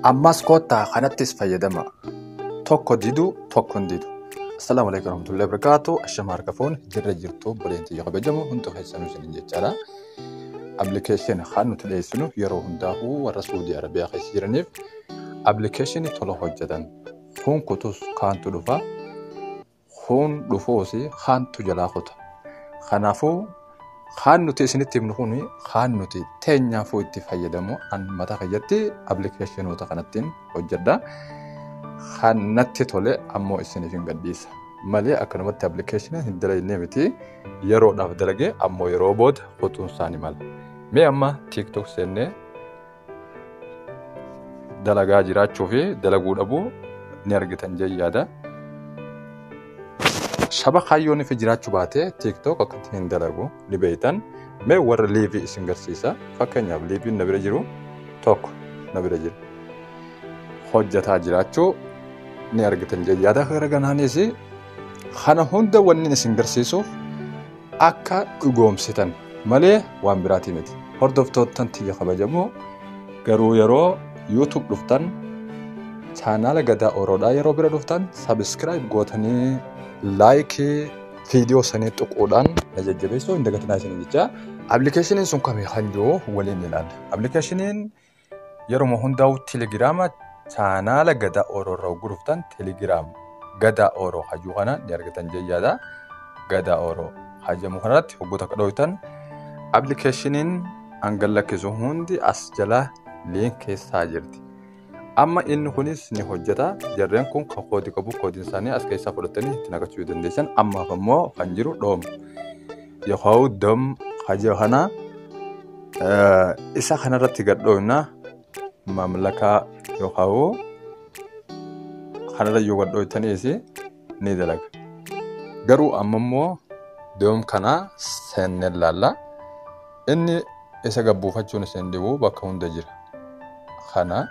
Ammas koottaa kanattis fayyadama. Tokko didu tokko hin didu. Assalaamu alaikum warahmatullahi wabarakatuh. Ashama harka fuun jirra jirtu obboleettii kabajamu hundi keessanuu isiniin jechaadha. Appilikeeshinii kan nuti dhiyeessinu yeroo hundaafuu warra Suudii Arabiyaa keessa jiraniif appilikeeshinii tola hojjetan. Kun kutus kaantu dhufa. Kun dhufuus kaantu jalaa kuta. Kanaafuu kaan nuti isinitti himnu kun kaan nuti teenyaafuu itti fayyadamu an mataa kiyyatti appilikeeshinoota kanattiin hojjedha. Kan natti tole ammoo isiniif hin gadhiisa. Malee akkanumatti appilikeeshinii hin dalagne miti yeroodhaaf dalagee ammoo yeroo booda kutuun isaanii mala. Mee amma TikTok seennee dalagaa jiraachuu fi dalaguu dhabuu ni argitan jee yaada. Shaba kaayyoon fi jiraachuu baate TikTok akkatti hin dalagu ni beektan. Mee warra liivii isin garsiisa. Fakkeenyaaf liiviin na bira jiru tokko na bira jira. Hojjetaa jiraachuu ni argitan jee yaada. Gara ganaanis kana hunda wanni isin garsiisuuf akka dhugoomsitan malee waan biraatii miti. Hordoftoottan tiyya kabajamoo garuu yeroo YouTube dhuftan chaanaala Gadaa Oroodhaa yeroo bira dhuftan sabiskiraayib gootanii laayikii viidiyoo sanii tuquudhaan na jajjabeessuu hin dagatinaa isin jecha. Appilikeeshiniin sun kami kan jiru waliin ilaalla. Appilikeeshiniin yeroo hundaa'u Telegiraama chaanaala Gadaa Oroo irra hogguu dhuftan Telegiraam Gadaa Oroo hajuu kana ni argatan jechaadha. Gadaa Oroo hajamu kanarratti hogguu takka dhooytan appilikeeshiniin hanga lakkisu hundi as jala liink keessaa jirti. Amma inni kunis ni hojjeta. Jarreen kun kan koodii qabu koodiin isaanii as keessaa fudhatanii itti naqachuu dandeessan. Ammaaf ammoo kan jiru dhoom. Yookaan dom hajaa kana isa kanarratti gad dhooyna mamlakaa yookaan kanarra yoo gad dhooytaniis ni dalaga. Garuu amma immoo doom kana seennee ilaalla. Inni isa gabbuufachuun isin dhibu bakka hunda jira. Kana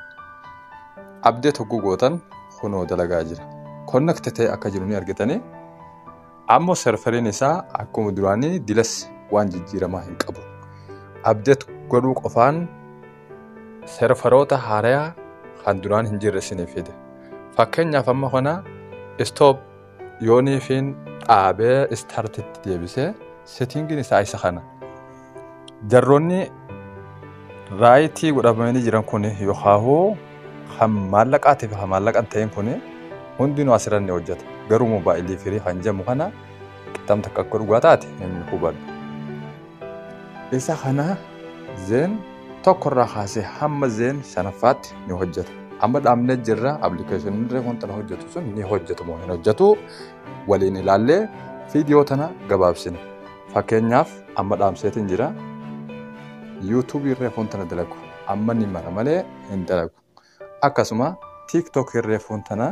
abdee hogguu gootan kunoo dalagaa jira. Connect ta'e akka jiru ni argitanii. Ammoo serveriin isaa akkuma duraanii dilas waan jijjiiramaa hin qabu. Abdeet godhuu qofaan serveroota haaraa kan duraan hin jirre isiniif fida. Fakkeenyaaf amma kana stop yooniifiin dhaabee startitti deebisee settingiin isaa isa kana. Jarroonni raayitii godhamanii jiran kun yookaan kan maallaqaatii fi kan maallaqa hin ta'in kun hundinuu asirra ni hojjeta. Garuu moobaayilii firii kan jedhamu kana qixxam takka akka dhugaa taate hin hubadhu. Isa kana zeen tokkorraa kaasee hamma zeen shanaffaatti ni hojjeta. Amma dhaabnee jirra appilikeeshiniin reefuun tana hojjetu sun ni hojjetu moo hin hojjetu waliin ilaallee viidiyoo tana gabaabsina. Fakkeenyaaf amma dhaamseetiin jira. yuutuubii reefuun tana dalagu amma ni mara malee hin dalagu. Akkasuma tiiktookii reefuun tana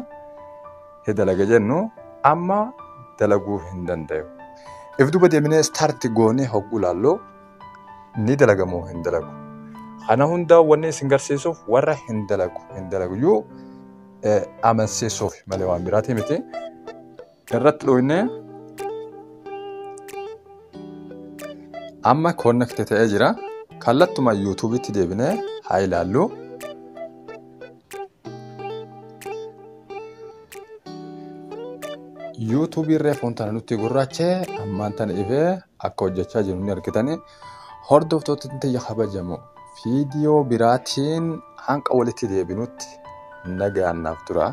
dalaga jennu amma dalaguu hin danda'u. If duuba deemnee istaarti goonee hogguu ilaallu ni dalaga moo hin dalagu. Kana hunda wanni isin garsiisuuf warra hin dalagu hin dalagu amansiisuuf malee waan biraatii miti. Irratti dhooynee amma koonnekti ta'ee jira. Kallattuma yuutuubitti deebinee haa ilaallu. Yuutuubii reefuun tana nutti gurraachee ammaan tana ifee akka hojjechaa jiru ni argitanii. Hordoftoota tiyya kabajamoo viidiyoo biraatiin hanqa walitti deebinutti nagaan naaf tura.